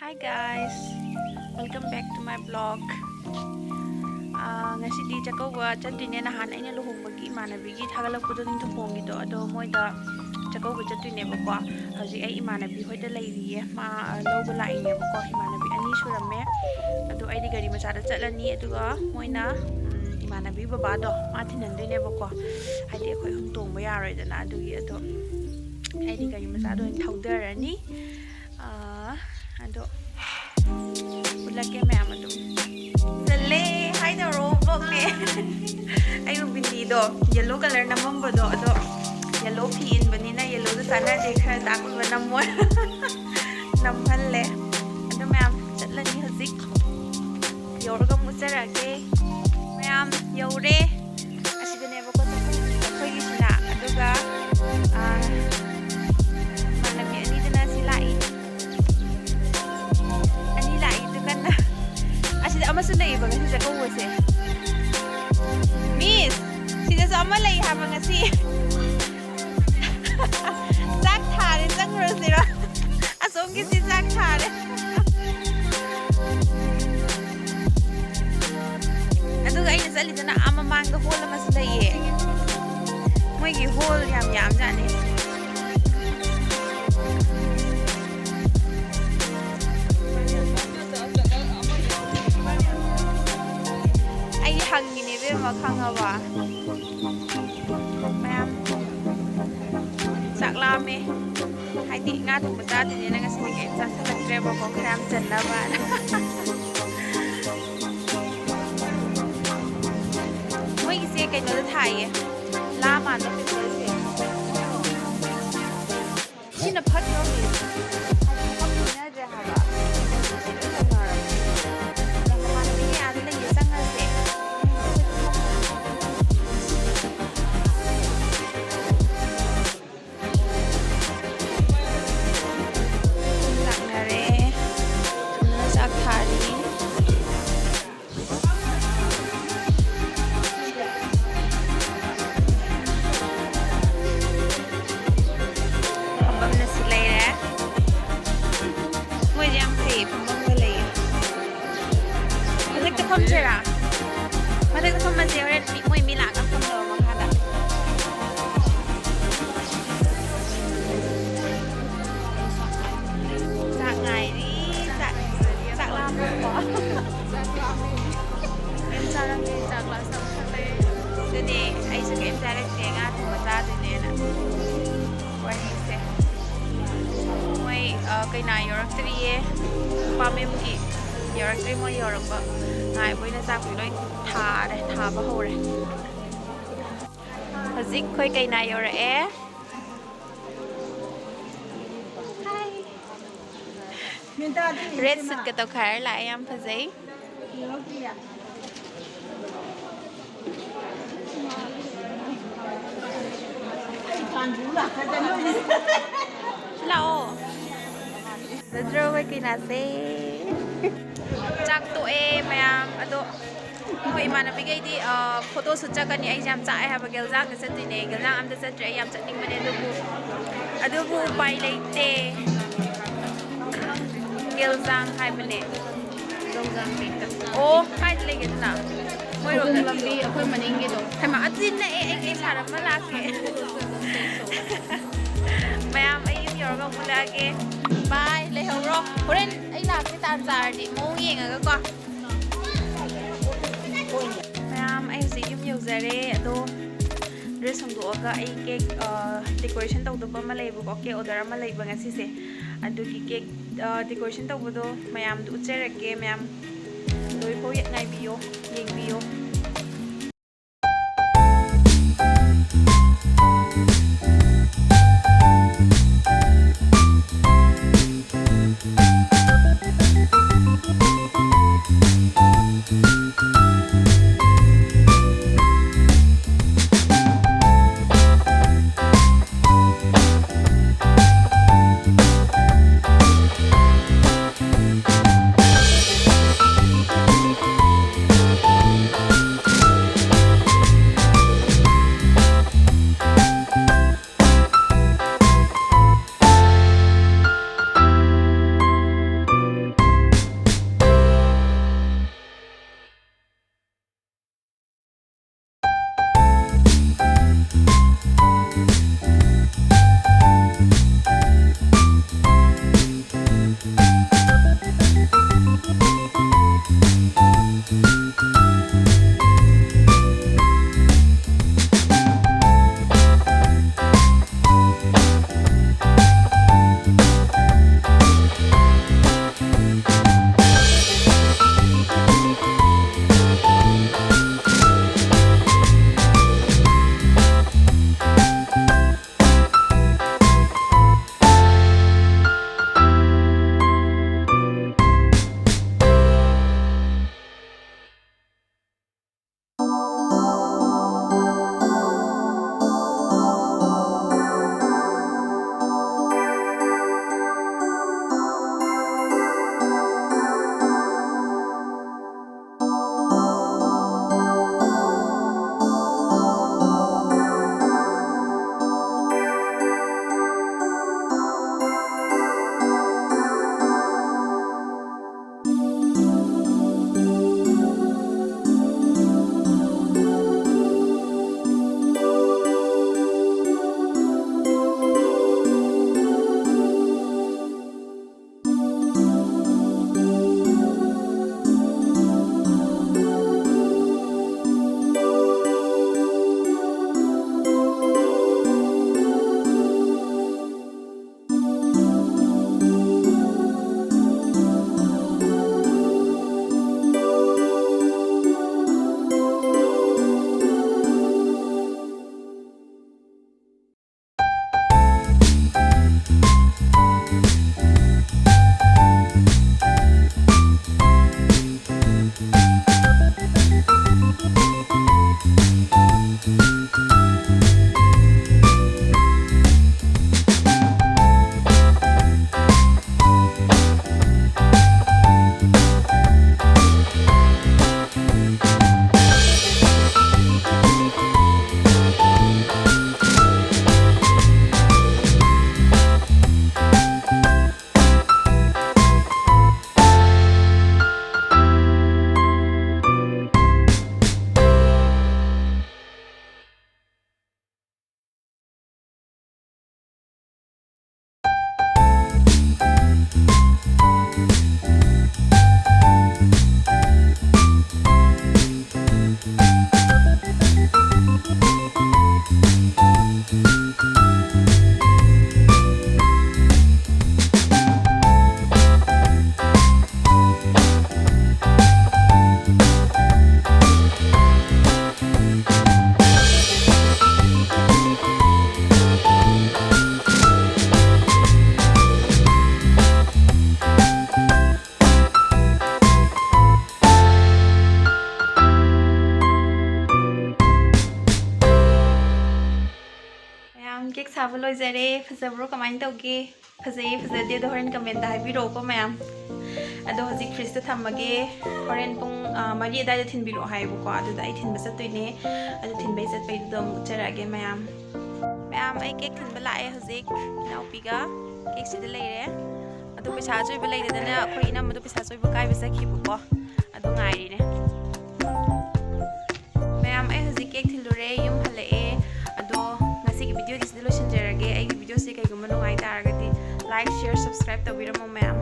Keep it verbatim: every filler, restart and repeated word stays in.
Hi guys, welcome back to my vlog. ꯑꯥ, ꯉꯁꯤꯗꯤ ꯆꯥꯛꯀꯧꯕ ꯆꯠꯇꯣꯏꯅꯦ꯫ ꯅꯍꯥꯟ ꯑꯩꯅ ꯂꯨꯍꯣꯡꯕꯒꯤ ꯏꯃꯥꯟꯅꯕꯤꯒꯤ ꯊꯥꯒꯠꯂꯛꯄꯗꯣ, ꯅꯤꯡꯊꯧꯈꯣꯡꯒꯤꯗꯣ, ꯑꯗꯣ ꯃꯣꯏꯗ ꯆꯥꯛꯀꯧꯕ ꯆꯠꯇꯣꯏꯅꯦꯕꯀꯣ꯫ ꯍꯧꯖꯤꯛ ꯑꯩ ꯏꯃꯥꯟꯅꯕꯤ ꯍꯣꯏꯗ ꯂꯩꯔꯤꯌꯦ꯫ ꯃꯥ, ꯑ, ꯂꯧꯕ ꯂꯥꯛꯏꯅꯦꯕꯀꯣ꯫ ꯏꯃꯥꯟꯅꯕꯤ ꯑꯅꯤ ꯁꯨꯔꯝꯃꯦ꯫ ꯑꯗꯣ ꯑꯩꯗꯤ ꯒꯥꯔꯤ ꯃꯆꯥꯗ ꯆꯠꯂꯅꯤ, ꯑꯗꯨꯒ ꯃꯣꯏꯅ, ꯎꯝ, ꯏꯃꯥꯟꯅꯕꯤ ꯕꯕꯥꯗꯣ ꯃꯥ ꯊꯤꯟꯍꯟꯗꯣꯏꯅꯦꯕꯀꯣ꯫ ꯍꯥꯏꯗꯤ ꯑꯩꯈꯣꯏ ꯑꯍꯨꯝ ꯇꯣꯡꯕ ꯌꯥꯔꯣꯏꯗꯅ, ꯑꯗꯨꯒꯤ꯫ ꯑꯗꯣ ꯑꯩꯗꯤ ꯒꯥꯔꯤ ꯃꯆꯥꯗ ꯑꯣꯏꯅ ꯊꯧꯗꯔꯅꯤ꯫ ꯑꯥ, ꯑꯗꯣ ꯎꯠꯂꯛꯀꯦ ꯃꯌꯥꯝ ꯑꯗꯨꯝ꯫ ꯆꯜꯂꯦ, ꯍꯥꯏ ꯇꯧꯔꯣ, vlogꯅꯦ꯫ ꯑꯩꯕꯨ ꯕꯤꯟꯗꯤꯗꯣ, yellow colour ꯅꯝꯃꯝꯕꯗꯣ, ꯑꯗꯣ yellow ꯐꯤ ꯏꯟꯕꯅꯤꯅ yellowꯗꯣ ꯆꯥꯟꯅꯗꯦ, ꯈꯔ dark ꯑꯣꯏꯕ ꯅꯝꯃꯣ꯫ ꯅꯝꯍꯜꯂꯦ꯫ ꯑꯗꯣ ꯃꯌꯥꯝ ꯆꯠꯂꯅꯤ ꯍꯧꯖꯤꯛ꯫ ꯌꯧꯔꯒ ꯑꯃꯨꯛ ꯎꯠꯆꯔꯛꯑꯒꯦ꯫ ꯃꯌꯥꯝ ꯌꯧꯔꯦ꯫ ꯑꯁꯤꯗꯅꯦꯕꯀꯣ ꯑꯩꯈꯣꯏꯒꯤꯁꯤꯅ꯫ ꯑꯗꯨꯒ, ꯑꯥ, ꯏꯃꯥꯟꯅꯕꯤ ꯑꯅꯤꯗꯨꯅ ꯁꯤ ꯂꯥꯛꯏ꯫ ꯑꯅꯤ ꯂꯥꯛꯏꯗꯨ ꯀꯟꯅ꯫ ꯑꯁꯤꯗ ꯑꯃꯁꯨ ꯂꯩꯌꯦꯕ ꯉꯁꯤ ꯆꯥꯛꯀꯧꯕꯁꯦ꯫ Miss, ꯁꯤꯗꯁꯨ ꯑꯃ ꯂꯩ ꯍꯥꯏꯕ ꯉꯁꯤ꯫ ꯆꯥꯛ ꯊꯥꯔꯦ, ꯆꯪꯉꯨꯔꯁꯤꯔꯣ? ꯑꯁꯣꯝꯒꯤꯁꯤ ꯆꯥꯛ ꯊꯥꯔꯦ꯫ ꯑꯗꯨꯒ ꯑꯩꯅ ꯆꯠꯂꯤꯗꯅ ꯑꯥ ꯃꯃꯥꯡꯗ hall ꯑꯃꯁꯨ ꯂꯩꯌꯦ꯫ ꯃꯣꯏꯒꯤ hall ꯌꯥꯝ ꯌꯥꯝꯖꯥꯠꯅꯤ꯫ ꯑꯩ ꯍꯪꯉꯤꯅꯦ ꯏꯕꯦꯝꯃ, ꯈꯪꯉꯕ? ꯃꯌꯥꯝ ꯆꯥꯛ ꯂꯥꯝꯃꯦ꯫ ꯍꯥꯏꯗꯤ ꯉꯥ ꯊꯣꯡꯕ ꯆꯥꯗꯣꯏꯅꯤꯅ ꯉꯁꯤꯗꯤ ꯀꯩꯝ ꯆꯥꯁꯤꯜꯂꯛꯇ꯭ꯔꯦꯕꯀꯣ, ꯈꯔ ꯌꯥꯝ ꯆꯟꯅꯕꯅ꯫ ꯃꯣꯏꯒꯤꯁꯦ ꯀꯩꯅꯣꯗ ꯊꯥꯏꯌꯦ, ꯂꯥ ꯃꯥꯟꯕ paperꯁꯦ꯫ ꯁꯤꯅ ꯐꯠꯇ꯭ꯔꯣ? ꯍꯥꯏꯗꯤ ꯄꯛ ꯄꯤꯅꯗ꯭ꯔꯦ ꯍꯥꯏꯕ꯫ ꯁꯤ ꯂꯣꯏ ꯇꯧꯅꯔꯕꯅꯦ꯫ ꯃꯃꯥꯟꯅꯕꯤꯅꯦ ꯑꯥꯗ ꯂꯩꯌꯦ, ꯆꯪꯉꯁꯦ꯫ ꯂꯥꯛꯅꯔꯦ꯫ ꯆꯥꯛ ꯊꯥꯔꯤ꯫ ꯐꯝꯐꯝꯅ ꯁꯤ ꯂꯩꯔꯦ꯫ ꯐꯝꯁꯤꯔꯥ? ꯃꯊꯛꯇ ꯐꯝꯃꯁꯦ, ꯍꯣꯔꯦꯟ ꯃꯤ, ꯃꯣꯏ ꯃꯤ ꯂꯥꯛꯑꯒ ꯐꯝꯅꯕ ꯃꯈꯥꯗ꯫ ꯆꯥꯛ ꯉꯥꯏꯔꯤ꯫ ꯆꯥꯛ, ꯆꯥꯛ ꯂꯥꯝꯕ꯭ꯔꯣ? ꯀꯩꯝ ꯆꯥꯔꯛꯇꯦ, ꯆꯥꯛ ꯂꯥꯝꯁꯜꯂꯦ꯫ ꯑꯗꯨꯅꯦ, ꯑꯩꯁꯨ ꯀꯩꯝ ꯆꯥꯔꯛꯇꯦ, ꯉꯥ ꯊꯣꯡꯕ ꯆꯥꯗꯣꯏꯅꯦꯅ꯫ ꯋꯥꯔꯤꯁꯦ꯫ ꯃꯣꯏ, ꯑ, ꯀꯩꯅꯥ ꯌꯧꯔꯛꯇ꯭ꯔꯤꯌꯦ꯫ ꯅꯨꯄꯥ ꯃꯌꯨꯝꯒꯤ ꯌꯧꯔꯛꯇ꯭ꯔꯤ, ꯃꯣꯏ ꯌꯧꯔꯛꯄ ꯉꯥꯏꯕ ꯑꯣꯏꯅ ꯆꯥꯛꯄꯨꯗꯤ ꯂꯣꯏ ꯊꯥꯔꯦ, ꯊꯥꯕ ꯍꯧꯔꯦ꯫ ꯍꯧꯖꯤꯛ ꯑꯩꯈꯣꯏ ꯀꯩꯅꯥ ꯌꯧꯔꯛꯑꯦ꯫ ꯔꯦꯗ ꯁꯨꯠꯀ ꯇꯧꯈꯥꯏꯔ ꯂꯥꯛꯑꯦ, ꯌꯥꯝ ꯐꯖꯩ꯫ ꯂꯥꯛꯑꯣ꯫ ꯐꯖꯗ꯭ꯔꯣ ꯑꯩꯈꯣꯏ ꯀꯩꯅꯥꯁꯦ? ꯆꯥꯛ ꯇꯣꯛꯑꯦ ꯃꯌꯥꯝ, ꯑꯗꯣ ꯑꯩꯈꯣꯏ ꯏꯃꯥꯟꯅꯕꯤꯈꯩꯗꯤ, ꯑ, photo shoot ꯆꯠꯀꯅꯤ꯫ ꯑꯩꯁꯦ ꯌꯥꯝ ꯆꯥꯛꯑꯦ ꯍꯥꯏꯕ, ꯒꯦꯜꯖꯥꯡꯗ ꯆꯠꯇꯣꯏꯅꯦ꯫ ꯒꯦꯜꯖꯥꯡ ꯑꯝꯇ ꯆꯠꯇ꯭ꯔꯦ, ꯑꯩ ꯌꯥꯝ ꯆꯠꯅꯤꯡꯕꯅꯦ, ꯑꯗꯨꯕꯨ, ꯑꯗꯨꯕꯨ ꯎꯄꯥꯏ ꯂꯩꯇꯦ꯫ ꯒꯦꯜꯖꯥꯡ ꯍꯥꯏꯕꯅꯦ꯫ ꯑꯣ, ꯀꯥꯏꯗ ꯂꯩꯒꯦ ꯑꯗꯨꯅ? ꯃꯣꯏꯔꯣꯝꯗ? ꯂꯝꯕꯤ ꯑꯩꯈꯣꯏ ꯃꯅꯤꯡꯒꯤꯗꯣ꯫ ꯍꯩꯃꯥ, ꯑꯗꯨꯗꯤ ꯅꯛꯑꯦ, ꯑꯩ, ꯑꯩ ꯁꯥꯔ ꯑꯃ ꯂꯥꯛꯀꯦ꯫ ꯃꯌꯥꯝ, ꯑꯩ ꯌꯨꯝ ꯌꯧꯔꯒ ꯑꯃꯨꯛ ꯂꯥꯛꯑꯒꯦ꯫ ꯕꯥꯏ, ꯂꯩꯍꯧꯔꯣ꯫ ꯍꯣꯔꯦꯟ ꯑꯩ ꯂꯥꯛꯀꯦ, ꯇꯥꯟ ꯆꯥꯔꯗꯤ ꯃꯑꯣꯡ ꯌꯦꯡꯉꯒꯀꯣ꯫ ꯃꯌꯥꯝ, ꯑꯩ ꯍꯧꯖꯤꯛ ꯌꯨꯝ ꯌꯧꯖꯔꯦ꯫ ꯑꯗꯣ dress ꯍꯣꯡꯗꯣꯛꯑꯒ ꯑꯩ cake, ꯑ, decoration ꯇꯧꯗꯧꯕ ꯑꯃ ꯂꯩꯌꯦꯕꯀꯣ, cake order ꯑꯃ ꯂꯩꯕ ꯉꯁꯤꯁꯦ꯫ ꯑꯗꯨꯒꯤ cake, ꯑ, decoration ꯇꯧꯕꯗꯣ ꯃꯌꯥꯝꯗ ꯎꯠꯆꯔꯛꯀꯦ꯫ ꯃꯌꯥꯝ ꯂꯣꯏꯐꯥꯎ ꯌꯦ-, ꯉꯥꯏꯕꯤꯌꯣ, ꯌꯦꯡꯕꯤꯌꯣ꯫ ꯆꯥꯕ ꯂꯣꯏꯖꯔꯦ꯫ ꯐꯖꯕ꯭ꯔꯣ? ꯀꯃꯥꯏꯅ ꯇꯧꯒꯦ? ꯐꯖꯩꯌꯦ ꯐꯖꯗꯦ ꯑꯗꯣ ꯍꯣꯔꯦꯟ ꯀꯃꯦꯟꯇ ꯍꯥꯏꯕꯤꯔꯛꯑꯣꯀꯣ ꯃꯌꯥꯝ꯫ ꯑꯗꯣ ꯍꯧꯖꯤꯛ ꯐ꯭ꯔꯤꯖꯇ ꯊꯝꯃꯒꯦ꯫ ꯍꯣꯔꯦꯟ ꯄꯨꯡ ꯃꯔꯤ ꯑꯗꯨꯋꯥꯏꯗ ꯊꯤꯟꯕꯤꯔꯛꯑꯣ ꯍꯥꯏꯌꯦꯕꯀꯣ꯫ ꯑꯗꯨꯗ ꯑꯩ ꯊꯤꯟꯕ ꯆꯠꯇꯣꯏꯅꯦ꯫ ꯑꯗꯨ ꯊꯤꯟꯕꯩ ꯆꯠꯄꯩꯗꯨꯗ ꯑꯃꯨꯛ ꯎꯠꯆꯔꯛꯑꯒꯦ ꯃꯌꯥꯝ꯫ ꯃꯌꯥꯝ, ꯑꯩ ꯀꯦꯛ ꯊꯤꯟꯕ ꯂꯥꯛꯑꯦ ꯍꯧꯖꯤꯛ꯫ ꯏꯅꯥꯎꯄꯤꯒ ꯀꯦꯛꯁꯤꯗ ꯂꯩꯔꯦ꯫ ꯑꯗꯣ ꯄꯩꯁꯥ ꯑꯆꯣꯏꯕ ꯂꯩꯗꯗꯅ ꯑꯩꯈꯣꯏ ꯏꯅꯝꯃꯗꯣ ꯄꯩꯁꯥ ꯑꯆꯣꯏꯕ ꯀꯥꯏꯕ ꯆꯠꯈꯤꯕꯀꯣ꯫ ꯑꯗꯣ ꯉꯥꯏꯔꯤꯅꯦ꯫ ꯃꯌꯥꯝ, ꯑꯩ ꯍꯧꯖꯤꯛ ꯀꯦꯛ ꯊꯤꯜꯂꯨꯔꯦ, ꯌꯨꯝ ꯍꯜꯂꯛꯑꯦ꯫ ꯑꯗꯣ ꯉꯁꯤꯒꯤ ꯚꯤꯗꯤꯑꯣꯗꯤ ꯁꯤꯗ ꯂꯣꯏꯁꯤꯟꯖꯔꯒꯦ꯫ ꯑꯩꯒꯤ ꯚꯤꯗꯤꯑꯣꯁꯦ ꯀꯩꯒꯨꯝꯕ ꯅꯨꯡꯉꯥꯏ ꯇꯥꯔꯒꯗꯤ like, share, subscribe ꯇꯧꯕꯤꯔꯝꯃꯣ ꯃꯌꯥꯝ꯫